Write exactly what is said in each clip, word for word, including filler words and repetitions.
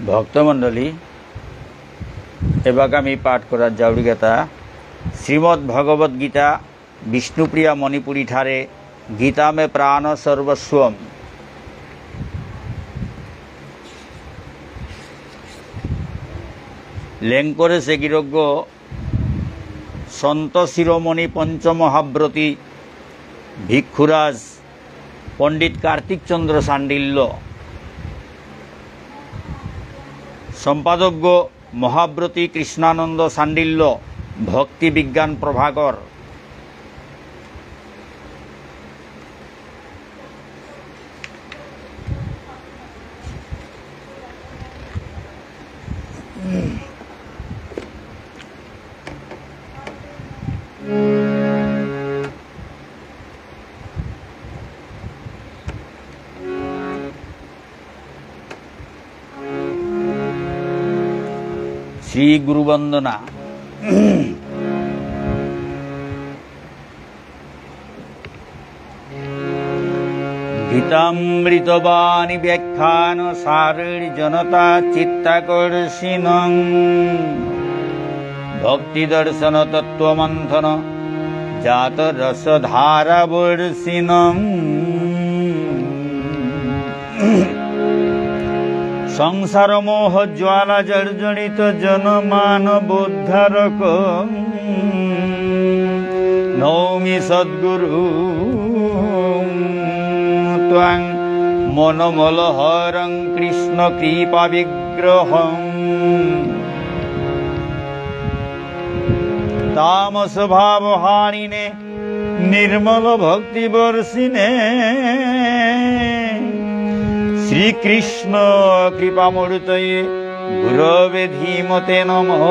ভক্তমণ্ডলী, এবাকা আমি পাঠ করার যাউরিগাতা শ্রীমদ্ ভগবত গীতা বিষ্ণুপ্রিয়া মণিপুরী ঠারে, গীতা মে প্রাণ সর্বস্বম। লেংকরেসে গিরকগ সন্ত শিরোমণি পঞ্চমহাব্রতী ভিক্ষুরাজ পণ্ডিত কার্তিক চন্দ্র শাণ্ডিল্য, সম্পাদকগ মহাব্রতী কৃষ্ণানন্দ শাণ্ডিল্য, ভক্তি বিজ্ঞান প্রভাকর। শ্রী গুরু বন্দনা। গীতামৃতবাণী ব্যাখ্যান সারৈর্জনতা চিত্তাকর্ষিণং। ভক্তি দর্শন তত্ত্ব মন্থন জাত রস ধারা বর্ষিণং। সংসার মোহ জ্বালা জর্জরিত জন মানবোদ্ধারক। নৌমি সদ্গুরু ত্বাং মনোমল হরং কৃষ্ণ কৃপা বিগ্রহম। তামস ভাব হারিণে নির্মল ভক্তি বর্ষিণে। শ্রীকৃষ্ণ কৃপামূর্তয়ে গুরবে ধীমতে নমঃ।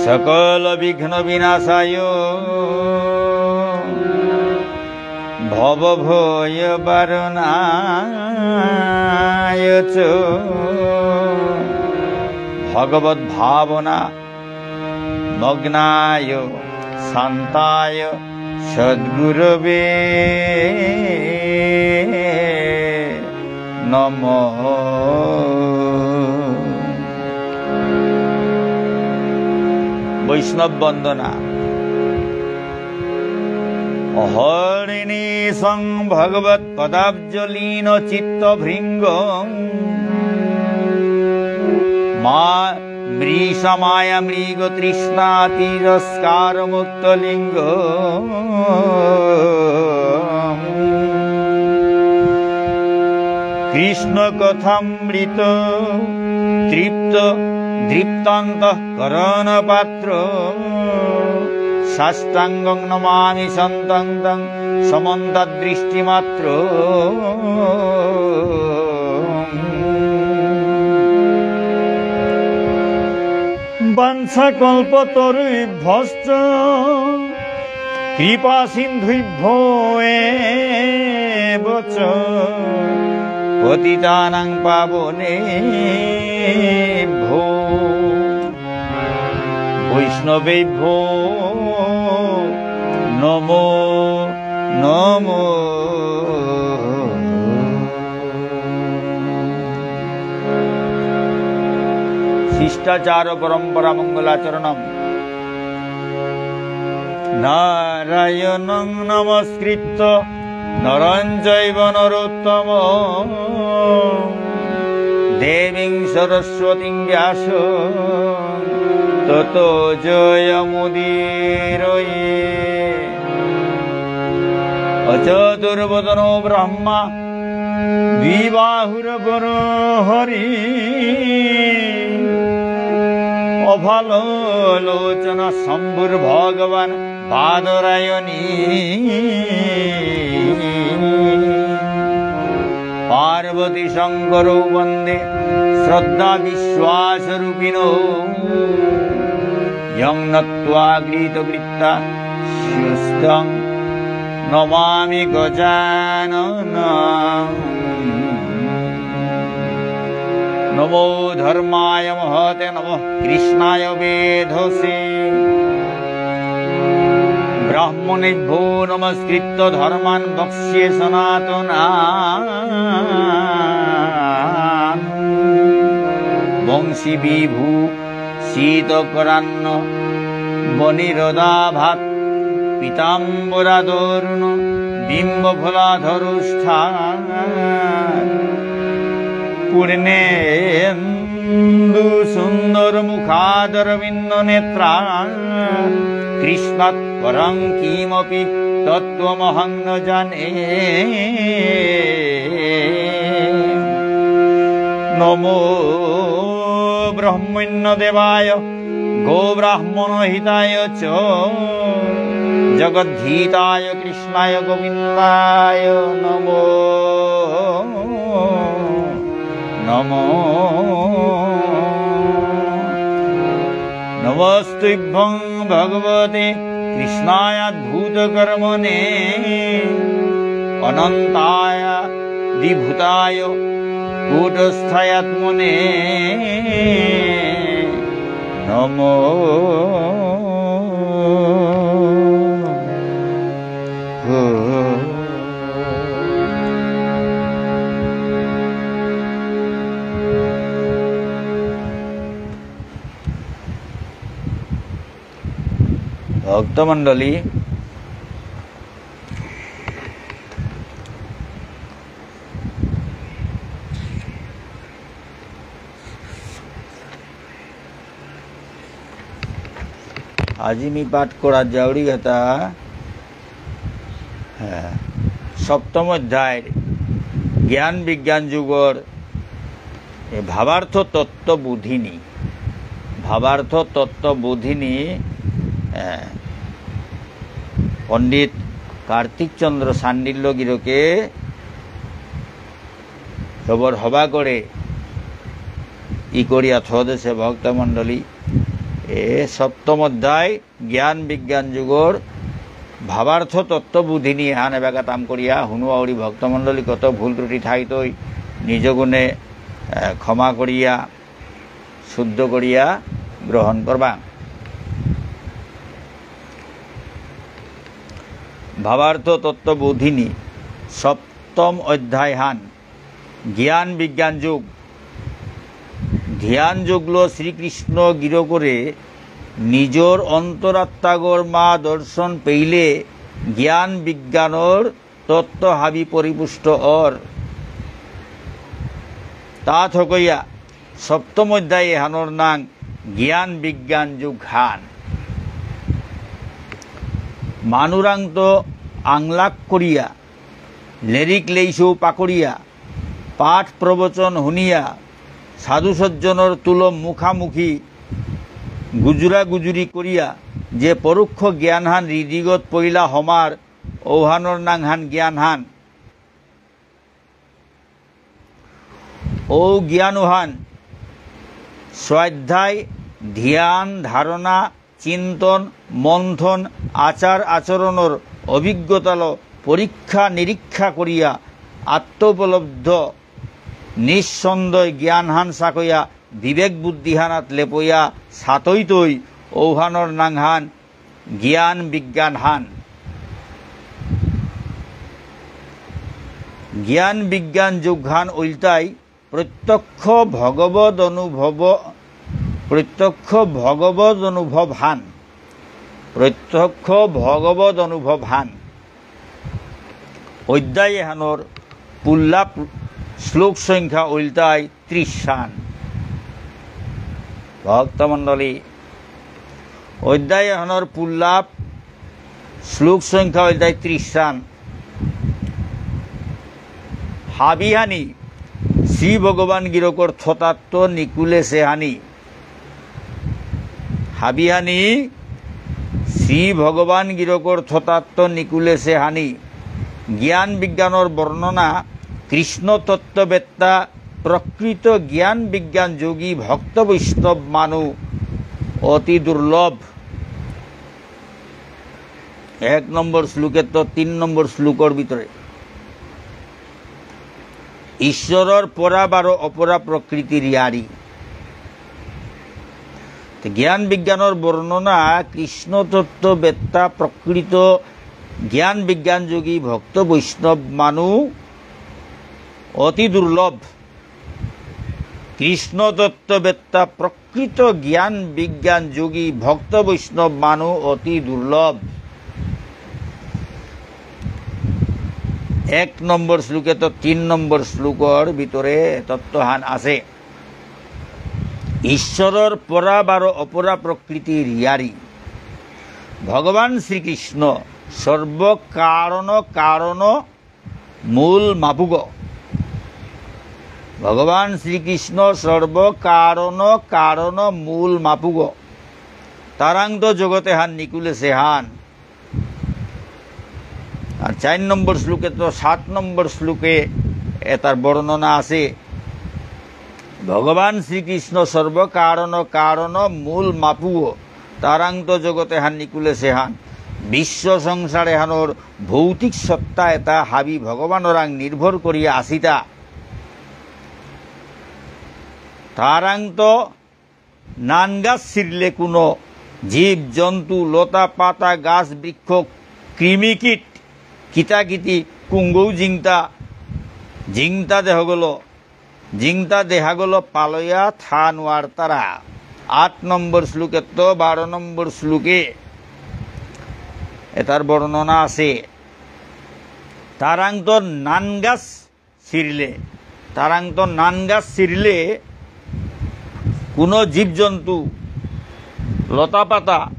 সকল বিঘ্ন বিনাশায় ভব ভয় বারণায় চ। ভগবত ভাবনা মগ্নায় শান্তায় সদ্গুরবে নমঃ। বৈষ্ণব বন্দনা। অহর্নিশং ভগবৎ পদাব্জলীন চিত্তভৃঙ্গ। মা মৃষা মায়া মৃগ তৃষ্ণা তিরস্কার মুক্ত লিঙ্গ। কৃষ্ণ কথামৃত তৃপ্ত দৃপ্তান্ত করণ পাত্র। সাষ্টাঙ্গং নমামি সন্তং তং সমন্তদৃষ্টিমাত্র। বাঞ্ছাকল্পতরুভ্যশ্চ কৃপা সিন্ধুভ্যো এব চ পতিতানাং পাবনেভ্যো বৈষ্ণবেভ্যো নমো নমো। শিষ্টাচার পরম্পরা মঙ্গলাচরণম। নারায়ণং নমস্কৃত্য নরং চৈব নরোত্তমম। দেবীং সরস্বতীং ব্যাসং ততো জয়মুদীরয়ে। অচতুর্বদনো ব্রহ্মা দ্বিবাহুরপরো হরি। অভালো লোচন শম্ভুর ভগবান বাদরায়ণী। পার্বতী শঙ্করৌ বন্দে শ্রদ্ধা বিশ্বাস রূপিণো। যং নত্বা কৃতকৃত্য স্যুস্তং নমামি গজাননম। নমো ধর্মায় মহতে নমো কৃষ্ণায় বেধসে। ব্রাহ্মণেভ্যো নমস্কৃত্য ধর্মান বক্ষ্যে সনাতনান। বংশী বিভূষিতকরান্নবনীরদাভাৎ পীতাম্বরাদরুণ বিম্বফলাধরোষ্ঠা। পূর্ণেন্দু সুন্দর মুখাদরবিন্দ নেত্রা কৃষ্ণাৎ পরং কিমপি তত্ত্বমহং ন জানে। নমো ব্রহ্মণ্য দেবায় গোব্রাহ্মণ হিতায় চ জগদ্ধিতায় কৃষ্ণায় গোবিন্দায় নমো নমো। নমস্তুভ্যং ভগবতে কৃষ্ণায় অদ্ভুতকর্মণে অনন্তায় দ্বিভূতায় কূটস্থায়াত্মনে নমো। ভক্তমণ্ডলী, আজি মি পাঠ করা যাউরি কথা, হ্যাঁ, সপ্তম অধ্যায় জ্ঞান বিজ্ঞান যোগর এ ভাবার্থ তত্ত্ব বোধিনী, ভাবার্থ তত্ত্ব বোধিনী, এ, পণ্ডিত কার্তিক চন্দ্র শাণ্ডিল্য গিরকে জবর হবা করে ই করিয়া থদেসে ভক্তমণ্ডলী। এ সপ্তম অধ্যায় জ্ঞান বিজ্ঞান যোগর ভাবার্থ তত্ত্ব বোধিনী এহান এবাকা তাম করিয়া হুনুয়াউরি ভক্তমণ্ডলী কত ভুল ত্রুটি থাইতই নিজ গুণে, এ, ক্ষমা করিয়া শুদ্ধ করিয়া গ্রহণ করবা। ভাবার্থ তত্ত্ব বোধিনী সপ্তম অধ্যায় হান জ্ঞান বিজ্ঞান যোগ। ধ্যান যোগলো শ্রীকৃষ্ণ গিরকরে নিজর অন্তরাত্মাগর মা দর্শন পেইলে জ্ঞান বিজ্ঞানর তত্ত্ব হাবি পরিপুষ্ট অর। তা থকইয়া সপ্তম অধ্যায় এহানর নাং জ্ঞান বিজ্ঞান যোগ হান। মানুরাংত আংলাক করিয়া, লেরিক লেইসু পাকরিয়া, পাঠ প্রবচন হুনিয়া, সাধু সজ্জনর তুলম মুখামুখি গুজুরা গুজুরি করিয়া যে পরোক্ষ জ্ঞানহান হৃদিগত পইলা হমার, ঔহানর নাংহান জ্ঞানহান। ঔ জ্ঞানহান স্বাধ্যায়, ধ্যান, ধারণা, চিন্তন, মন্থন, আচার আচরণর অভিজ্ঞতালো পরীক্ষা নিরীক্ষা করিয়া আত্মোপলব্ধ নিঃসন্দেহ জ্ঞানহান সাকয়া বিবেক বুদ্ধিহানাত লেপয়া সাতৈতৈ ঔহানর নাংহান জ্ঞান বিজ্ঞান হান। জ্ঞান বিজ্ঞান যোগ হান ঐলতাই প্রত্যক্ষ ভগবদ অনুভব, প্রত্যক্ষ ভগবদ অনুভব হান, প্রত্যক্ষ ভগবদ অনুভব হান। অধ্যায় এহানর পুল্লাপ শ্লোক সংখ্যা ঐলতাই ত্রিশ হান। ভক্তমণ্ডলী, অধ্যায় এহানর পুল্লাপ শ্লোক সংখ্যা ঐলতাই ত্রিশ হান। হাবিহানি শ্রী ভগবান গিরকর থতাত্ত নিকুলে সেহানি। হাবিহানি শ্রী ভগবান গিরকর থতাত্ত নিকুলে সেহানি। জ্ঞান বিজ্ঞানর বর্ণনা কৃষ্ণ তত্ত্ববেত্তা প্রকৃত জ্ঞান বিজ্ঞান যোগী ভক্ত বৈষ্ণব মানু অতি দুর্লভ। এক নম্বর শ্লোকেত্ত তিন নম্বর শ্লোকর ভিতরে ঈশ্বরর পরা বারো অপরা প্রকৃতির ইয়ারি। জ্ঞান বিজ্ঞানর বর্ণনা কৃষ্ণ তত্ত্ববেত্তা প্রকৃত জ্ঞান বিজ্ঞান যোগী ভক্ত বৈষ্ণব মানু অতি দুর্লভ। কৃষ্ণ তত্ত্ববেত্তা প্রকৃত জ্ঞান বিজ্ঞান যোগী ভক্ত বৈষ্ণব মানু অতি দুর্লভ। এক নম্বর শ্লোকে তো তিন নম্বর শ্লোকর ভিতরে তত্ত্বহান আছে। ঈশ্বরর পরা বারো অপরা প্রকৃতির ইয়ারি। ভগবান শ্রীকৃষ্ণ সর্ব কারণ কারণ মূল মাপুগ। ভগবান শ্রীকৃষ্ণ সর্ব কারণ কারণ মূল মাপুগ। তারাংত জগতে হান নিকুলেসে হান। আর চার নম্বর শ্লোকে তো সাত নম্বর শ্লোকে এটার বর্ণনা আছে। ভগবান শ্রীকৃষ্ণ সর্ব কারণ কারণ মূল মাপুগ। তারাংত জগতে হান নিকুলেসে হান। বিশ্ব সংসারে হানোর ভৌতিক সত্তা এটা হাবি ভগবানরাং নির্ভর করিয়া আসিতা। তারাংত নান গাছ ছিঁড়লে কোনো জীব, জন্তু, লতা, পাতা, গাছ, বৃক্ষ, কৃমিকীট, কিতাকিতি, কুঙ্গৌ জিংতা, জিংতা দেহগলো, জিংতা দেহাগলো পালয়া থা নোয়ারতারা। আট নম্বর শ্লোকেত্ত বারো নম্বর শ্লোকে এটার বর্ণনা আছে। তারাংত নান গাছ ছিঁড়লে, তারাংত নান গাছ ছিঁড়লে কোনো জীবজন্তু, লতাপাতা,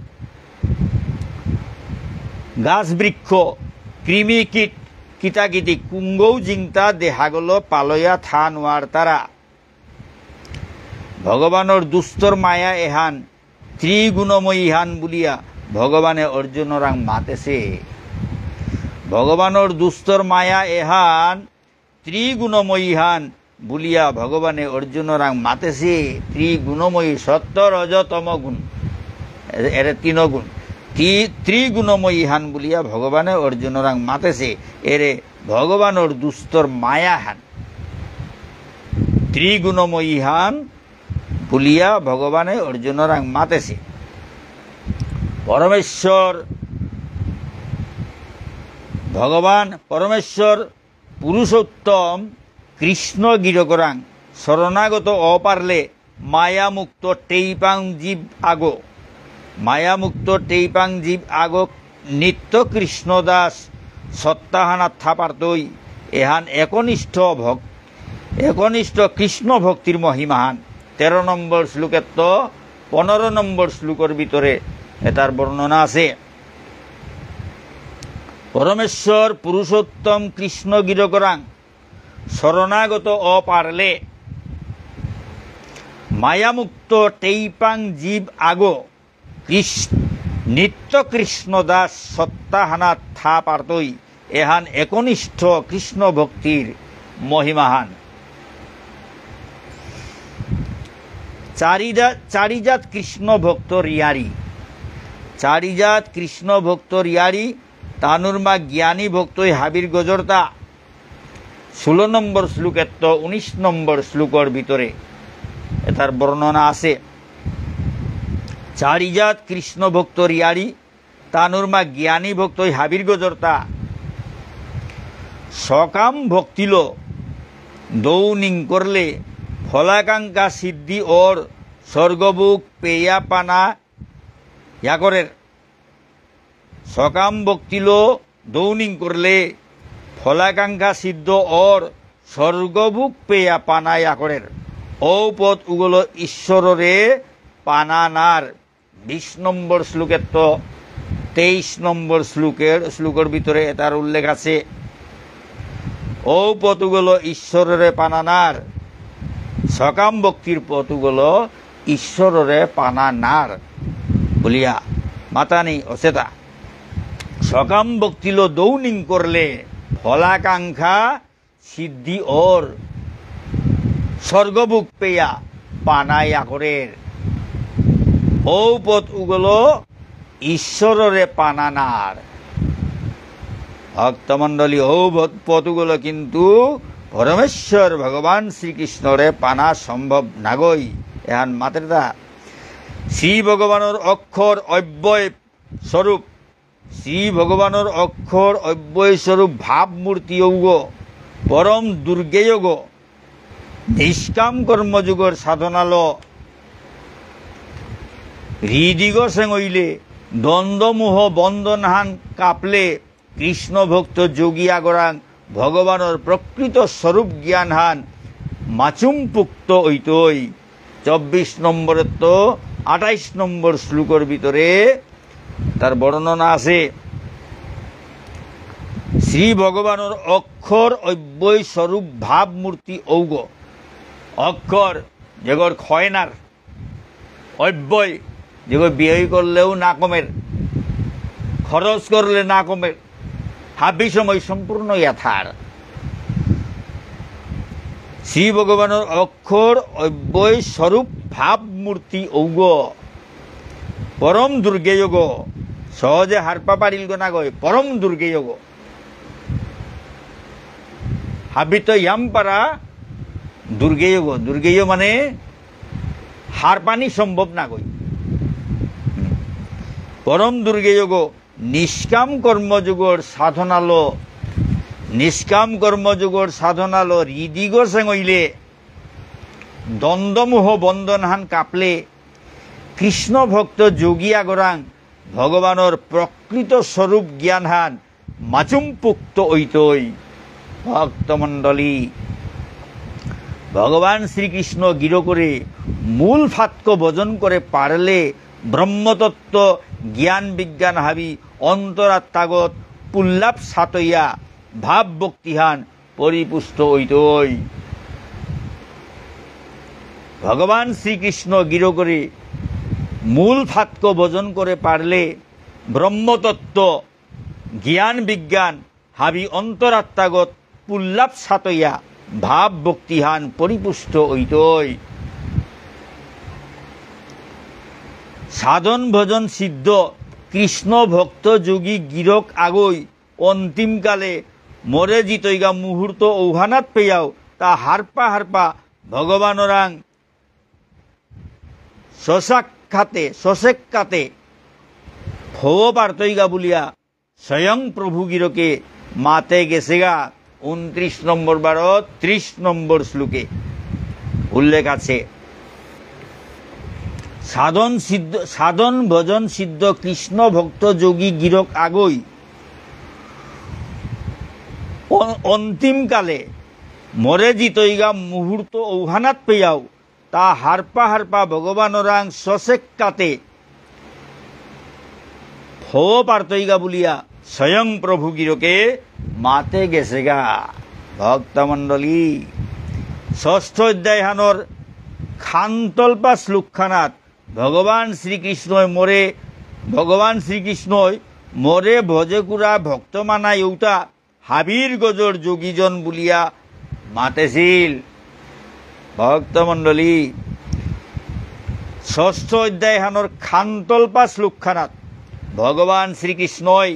গাছ বৃক্ষ, কৃমি কীট, কিতাকিতি কুঙ্গৌ জিংতা দেহাগলো পালয়া থা নোয়ারতারা। ভগবানর দুস্তর মায়া এহান ত্রিগুণময়ী হান বুলিয়া ভগবানে অর্জুনরাং মাতেসে। ভগবানর দুস্তর মায়া এহান ত্রিগুণময়ী হান বুলিয়া ভগবানে অর্জুনরাং মাতেসে। ত্রিগুণময়ী সত্ত্ব রজ তম গুণ, এ-, এরে তিন গুণ। তি-, ত্রিগুণময়ী হান বুলিয়া ভগবানে অর্জুনরাং মাতেসে। এরে ভগবানর দুস্তর মায়া হান। ত্রিগুণময়ী হান বুলিয়া ভগবানে অর্জুনরাং মাতেসে। পরমেশ্বর ভগবান, পরমেশ্বর পুরুষোত্তম কৃষ্ণ গিরকরাং শরণাগত অপারলে মায়ামুক্ত টেইপাং জীব আগো। মায়ামুক্ত টেইপাং জীব আগো নিত্য কৃষ্ণদাস সত্তাহানাত থাপারতই। এহান একনিষ্ঠ ভক-, একনিষ্ঠ কৃষ্ণ ভক্তির মহিমাহান। তেরো নম্বর শ্লোকেত্ত পনেরো নম্বর শ্লোকর ভিতরে এটার বর্ণনা আছে। পরমেশ্বর পুরুষোত্তম কৃষ্ণ গিরকরাং শরণাগত অপারলে মায়ামুক্ত টেইপাং জীব আগো কৃষ্ণ, নিত্য কৃষ্ণ দাস সত্তাহানাত থা পারতই। এহান একনিষ্ঠ কৃষ্ণ ভক্তির মহিমাহান। চারিদা-, চারিজাত কৃষ্ণ ভক্ত রিয়ারি। চারিজাত কৃষ্ণ ভক্ত রিয়ারি, তানুর মা জ্ঞানী ভক্তই হাবির গজরতা। ষোলো নম্বর শ্লোকেত্ত উনিশ নম্বর শ্লোকর ভিতরে এটার বর্ণনা আছে। চারিজাত কৃষ্ণ ভক্ত রিয়ারি, তানুর মা জ্ঞানী ভক্তই হাবির গজরতা। সকাম ভক্তিলো দৌ নিং করলে ফলাকাঙ্ক্ষা সিদ্ধি অর স্বর্গভোগ পেয়া পানা ইয়া করের। সকাম ভক্তিলো দৌ নিং করলে ফলাকাঙ্ক্ষা সিদ্ধ অর স্বর্গভোগ পেয়া পানা ইয়া করের। ঔ পথ উগলো ঈশ্বররে পানা নার। বিশ নম্বর শ্লোকেত্ত তেইশ নম্বর শ্লোকের, শ্লোকর ভিতরে এটার উল্লেখ আছে। ঔ পথ উগলো ঈশ্বররে পানা নার, সকাম ভক্তির পথ উগলো ঈশ্বররে পানা নার বুলিয়া মাতানি অসেতা। সকাম ভক্তিলো দৌ নিং করলে ফলাকাঙ্ক্ষা সিদ্ধি অর স্বর্গভোগ পেয়া পানা ইয়া করের। ঔ পথ উগলো ঈশ্বররে পানা নার। ভক্তমণ্ডলী, ঔ পথ-, পথ উগলো কিন্তু পরমেশ্বর ভগবান শ্রীকৃষ্ণরে পানা সম্ভব নাগই। এহান মাতেরতা শ্রী ভগবানর অক্ষর অব্যয় স্বরূপ, শ্রী ভগবানর অক্ষর অব্যয় স্বরূপ ভাবমূর্তি ঔগ, পরম দুর্গেয়গ, নিষ্কাম কর্মযোগর সাধনাল হৃদিগ সেঙইলে, দ্বন্দ্বমোহ বন্ধনহান কাপলে, কৃষ্ণ ভক্ত যোগী আগরাং ভগবানর প্রকৃত স্বরূপ জ্ঞানহান মাচুম পুক্ত ঐতই। চব্বিশ নম্বরত্ত আঠাইশ নম্বর শ্লোকর ভিতরে তার বর্ণনা আছে। শ্রী ভগবানর অক্ষর অব্যয় স্বরূপ ভাবমূর্তি ঔগ। অক্ষর যেগর ক্ষয় নার, অব্যয়, যেগর ব্যয় করলেও না কমের, খরচ করলে না কমের, হাবি সময় সম্পূর্ণ ইয়া থার। শ্রী ভগবানর অক্ষর অব্যয় স্বরূপ ভাবমূর্তি ঔগ। পরম দুর্গেয়গ, সহজে হারপা পারিলগ নাগই, পরম দুর্গেয়গ। হাবিত ইয়াম পারা দুর্গেয়গ। দুর্গেয় মানে হারপানি সম্ভব নাগই। পরম দুর্গেয়গ, নিষ্কাম কর্মযোগর সাধনাল, নিষ্কাম কর্মযোগর সাধনাল হৃদিগ সেঙইলে, দ্বন্দ্বমোহ বন্ধনহান কাপলে, কৃষ্ণ ভক্ত যোগী আগরাং ভগবানর প্রকৃত স্বরূপ জ্ঞানহান মাচুম পুক্ত ঐতই। ভক্তমণ্ডলী, ভগবান শ্রীকৃষ্ণ গিরকরে মূল ফাতক ভজন করে পারলে ব্রহ্মতত্ত্ব জ্ঞান বিজ্ঞান হাবি অন্তরাত্মাগত পুল্লাপ সাতয়া ভাব ভক্তিহান পরিপুষ্ট ঐতই। ভগবান শ্রীকৃষ্ণ গিরকরে মূল ফাতক ভজন করে পারলে ব্রহ্মতত্ত্ব জ্ঞান বিজ্ঞান হাবি অন্তরাত্মাগত পুল্লাপ সাতয়া ভাব ভক্তিহান পরিপুষ্ট ঐতই। সাধন ভজন সিদ্ধ কৃষ্ণ ভক্ত যোগী গিরক আগই অন্তিমকালে মরে জিতৈগা মুহূর্ত ঔহানাত পেয়াও তা হারপা হারপা ভগবানরাং স্বসাক্ষাতে, স্বসাক্ষাতে ফব পারতৈগা বুলিয়া স্বয়ং প্রভু গিরকে মাতে গেছেগা। ঊনত্রিশ নম্বর বারো, ত্রিশ নম্বর শ্লোকে উল্লেখ আছে। সাধন সিদ্ধ, সাধন ভজন সিদ্ধ কৃষ্ণ ভক্ত যোগী গিরক আগই অ-, অন্তিমকালে মরে জিতৈগা মুহূর্ত ঔহানাত পেয়াও তা হারপা হারপা ভগবানরাং স্বসাক্ষাতে ফব পারতৈগা বুলিয়া স্বয়ং প্রভু গিরকে মাতে গেছেগা। ভক্তমণ্ডলী, ষষ্ঠ অধ্যায়হানর খান্তলপা শ্লোকহানাত ভগবান শ্রীকৃষ্ণই মরে, ভগবান শ্রীকৃষ্ণই মরে ভজেকুরা ভক্ত মানাই ঔতা হাবির গজর যোগীজন বুলিয়া মাতেছিল। ভক্তমণ্ডলী, ষষ্ঠ অধ্যায়হানর খান্তলপা শ্লোকহানাত ভগবান শ্রীকৃষ্ণই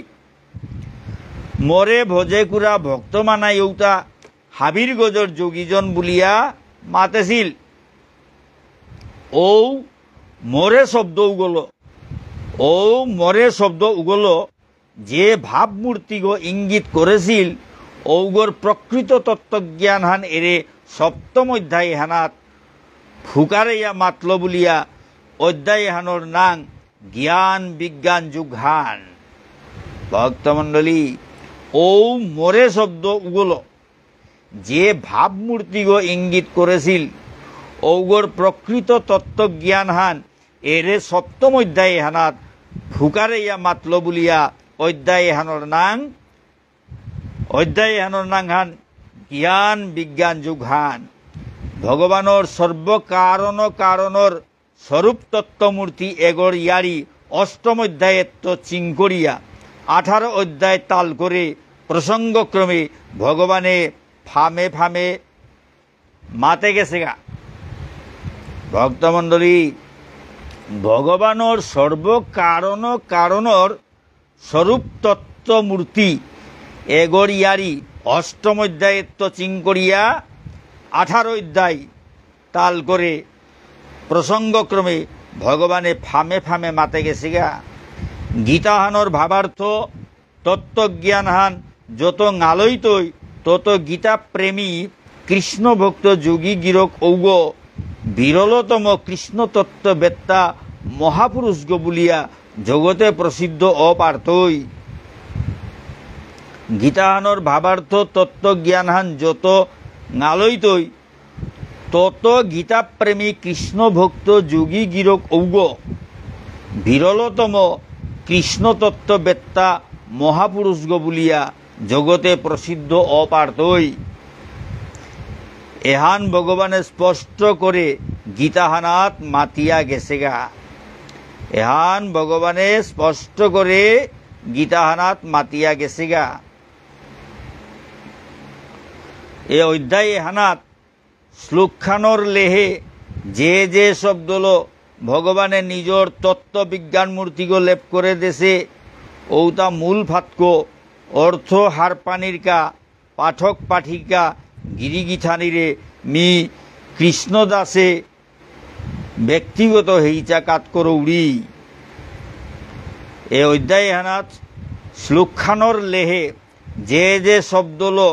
মরে ভজেকুরা ভক্ত মানাই ঔতা হাবির গজর যোগীজন বুলিয়া মাতেছিল। ঔ মরে শব্দ উগল, ঔ মরে শব্দ উগল যে ভাবমূর্তিগ ইঙ্গিত করেছিল, ঔগর প্রকৃত তত্ত্বজ্ঞানহান এরে সপ্তম অধ্যায়হানাত ফুকারেয়া মাতল বুলিয়া অধ্যায়হানর নাং জ্ঞান বিজ্ঞান যোগহান। ভক্তমণ্ডলী, ঔ মরে শব্দ উগল যে ভাবমূর্তিগ ইঙ্গিত করেছিল, ঔগর প্রকৃত তত্ত্বজ্ঞানহান এরে সপ্তম অধ্যায়হানাত ফুকারেয়া মাতল বুলিয়া অধ্যায়হানর নাং, অধ্যায়হানর নাংহান জ্ঞান বিজ্ঞান যোগহান। ভগবানর সর্বকারণ কারণর স্বরূপ তত্ত্বমূর্তি এগর ইয়ারি অষ্টম অধ্যায়েত্ত চিংকরিয়া আঠারো অধ্যায় তাল করে প্রসঙ্গক্রমে ভগবানে ফামে ফামে মাতে গেছেগা। ভক্তমণ্ডলী, ভগবানর সর্বকারণ কারণর স্বরূপ তত্ত্বমূর্তি এগর ইয়ারি অষ্টম অধ্যায়েত্ত চিংকরিয়া আঠারো অধ্যায় তাল করে প্রসঙ্গক্রমে ভগবানে ফামে ফামে মাতে গেসিগা। গীতাহানর ভাবার্থ তত্ত্বজ্ঞানহান যত ঙালইতই, তত গীতাপ্রেমী কৃষ্ণভক্ত যোগী গিরক ঔগ বিরলতম কৃষ্ণতত্ত্ববেত্তা মহাপুরুষগ বুলিয়া জগতে প্রসিদ্ধ অ পারতই। গীতাহানর ভাবার্থ তত্ত্বজ্ঞানহান যত ঙালইতই, তত গীতাপ্রেমী কৃষ্ণভক্ত যোগী গিরক ঔগ বিরলতম কৃষ্ণতত্ত্ববেত্তা মহাপুরুষগ বুলিয়া জগতে প্রসিদ্ধ অ পারতই। এহান ভগবানে স্পষ্ট করে গীতাহানাত মাতিয়া গেসেগা। এহান ভগবানে স্পষ্ট করে গীতাহানাত মাতিয়া গেসেগা। এ অধ্যায় এহানাত শ্লোকহানর লেহে যে যে শব্দলো ভগবানে নিজর তত্ত্ব বিজ্ঞান মূর্তিগ লেপ করে দেসে, ঔতা মূল ফাতকো অর্থ হারপানিরকা পাঠক পাঠিকা গিরিগিথানিরে মি কৃষ্ণদাসে ব্যক্তিগত হেইচা কাত করৌরি। এ অধ্যায় এহানাত শ্লোকহানর লেহে যে যে শব্দলো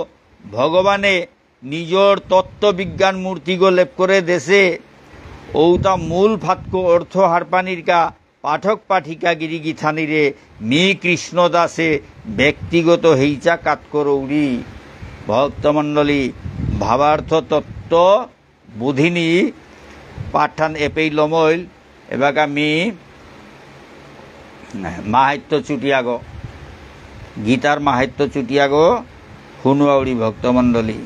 ভগবানে নিজর তত্ত্ববিজ্ঞান মূর্তিগ লেপ করে দেসে, ঔতা মূল ফাতকো অর্থ হারপানিরকা পাঠক পাঠিকা গিরি গিথানিরে মি কৃষ্ণ দাসে ব্যক্তিগত হেইচা কাত করৌরি। ভক্তমণ্ডলী, ভাবার্থ তত্ত্ব বুধিনি পাঠহান এপেই লমইল। এবাকা মি মাহাত্ম্য চুটিয়াগ, গীতার মাহাত্ম্য চুটিয়াগ হুনুয়াউরি ভক্তমণ্ডলী।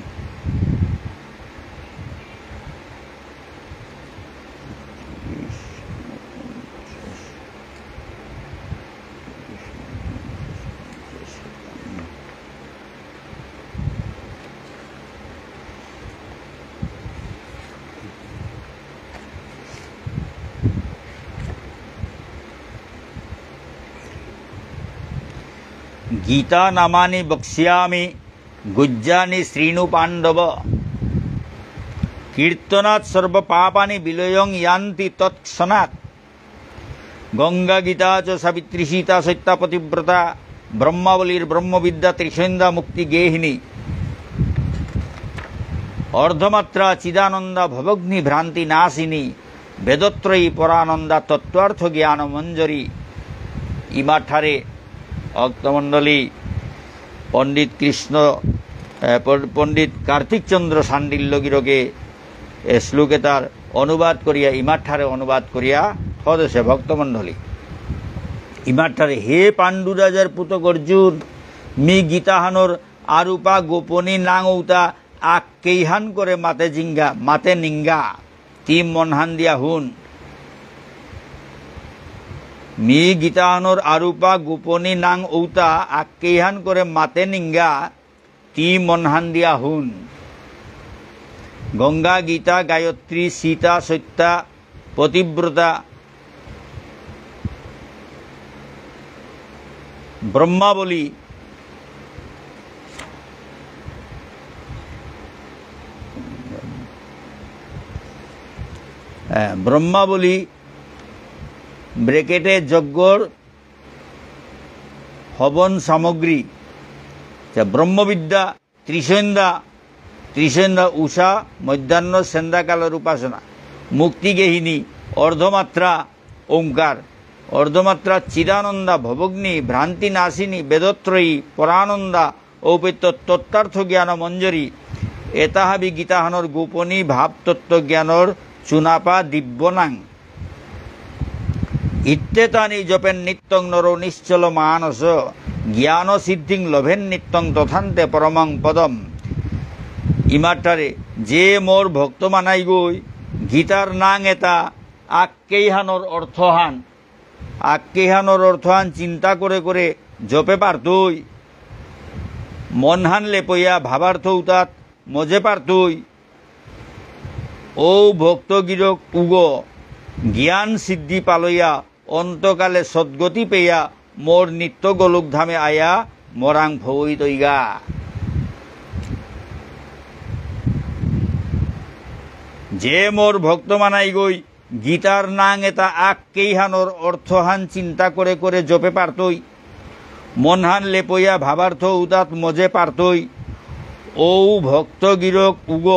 গীতা নামানি বক্ষ্যামি গুহ্যানি শৃণু পাণ্ডব। কীর্তনাৎ সর্ব পাপানি বিলয়ং যান্তি তৎক্ষণাৎ। গঙ্গা গীতা চ সাবিত্রী সীতা সত্যা পতিব্রতা। ব্রহ্মাবলীর ব্রহ্মবিদ্যা ত্রিসন্ধ্যা মুক্তি গেহিনী। অর্ধমাত্রা চিদানন্দা ভবঘ্নী ভ্রান্তি নাশিনী। বেদত্রয়ী পরানন্দা তত্ত্বার্থ জ্ঞান মঞ্জরী। ইমাঠারে ভক্তমণ্ডলী পণ্ডিত কৃষ্ণ, এ, পণ্ডিত কার্তিক চন্দ্র শাণ্ডিল্য গিরকে এ শ্লোক এতার অনুবাদ করিয়া, ইমাঠারে অনুবাদ করিয়া থদেসে ভক্তমণ্ডলী। ইমাঠারে, হে পাণ্ডুরাজার পুতক অর্জুন, মি গীতাহানর আরূপা গোপনী নাঙ ঔতা আক্কেইহান করে মাতে জিঙ্গা, মাতে নিঙ্গা, তি মনহান দিয়া হুন। মি গীতাহানর আরূপা গোপনী নাঙ ঔতা আক্কেইহান করে মাতে নিঙ্গা, তি মনহান দিয়া হুন। গঙ্গা, গীতা, গায়ত্রী, সীতা, সত্যা, পতিব্রতা, ব্রহ্মাবলী, এ, ব্রহ্মাবলী, ব্রেকেটে যজ্ঞর হবন সামগ্রী, যা ব্রহ্মবিদ্যা, ত্রিসন্ধ্যা, ত্রিসন্ধ্যা উষা, মধ্যাহ্ন, সন্ধ্যাকালর উপাসনা, মুক্তিগেহিনী, অর্ধমাত্রা, ওঙ্কার, অর্ধমাত্রা, চিদানন্দা, ভবঘ্নী, ভ্রান্তি নাশিনী, বেদত্রয়ী, পরানন্দা, ঔপেত্য তত্ত্বার্থ জ্ঞান মঞ্জরী, এতাহাবি গীতাহানর গোপনী ভাব তত্ত্ব জ্ঞানর চুনাপা দিব্য নাঙ। ইত্যেতানি জপেন নিত্যং নরো নিশ্চল মানস, জ্ঞান সিদ্ধিং লভেন নিত্যং তথান্তে পরমং পদম। ইমাঠারে, যে মোর ভক্ত মানাইগই, গীতার নাঙ এতা আক্কেইহানর অর্থহান, আক্কেইহানর অর্থহান চিন্তা করে করে জপে পারতই, মনহান লেপইয়া ভাবার্থ উতাত মজে পারতই, ঔ ভক্ত গিরক উগ জ্ঞান সিদ্ধি পালইয়া অন্তকালে সদ্গতি পেয়া মোর নিত্য গোলক ধামে আয়া মরাং ভবই তৈগা। যে মোর ভক্ত মানাইগই গীতার নাঙ এতা আক কেইহানর অর্থহান চিন্তা করে করে জপে পারতই। মনহান লেপইয়া ভাবার্থ উতাত মজে পারতই। ঔ ভক্ত গিরক উগ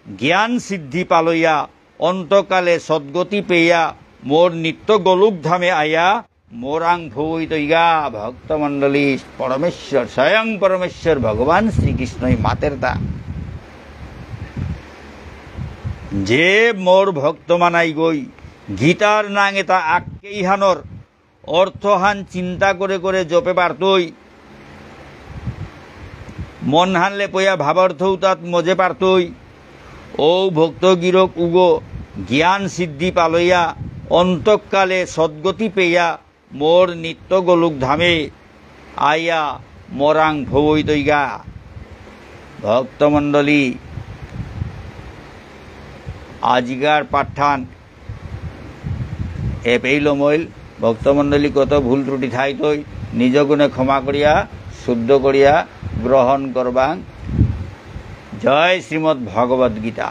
জ্ঞান সিদ্ধি পালইয়া অন্তকালে সদ্গতি পেয়া মোর নিত্য গোলক ধামে আয়া মোরাং ভবই তৈগা। ভক্তমণ্ডলী, পরমেশ্বর, স্বয়ং পরমেশ্বর ভগবান শ্রীকৃষ্ণই মাতেরতা। যে মোর ভক্ত মানাই গই, গীতার নাঙ এতা আক কেইহানর অর্থহান চিন্তা করে করে জপে পারতই। মনহান লেপইয়া ভাবার্থ উতাত মজে পারতই। ঔ ভক্ত গিরক উগ জ্ঞান সিদ্ধি পালইয়া অন্তকালে সদ্গতি পেয়া মোর নিত্য গোলক ধামে আয়া মোরাং ভবই তৈগা। ভক্তমণ্ডলী, আজিকার পাঠহান এপেই লমইল। ভক্তমণ্ডলী, কত ভুল ত্রুটি থাইতই, নিজ গুণে ক্ষমা করিয়া, শুদ্ধ করিয়া গ্রহণ করবাং। জয় শ্রীমদ্ ভগবদ্ গীতা।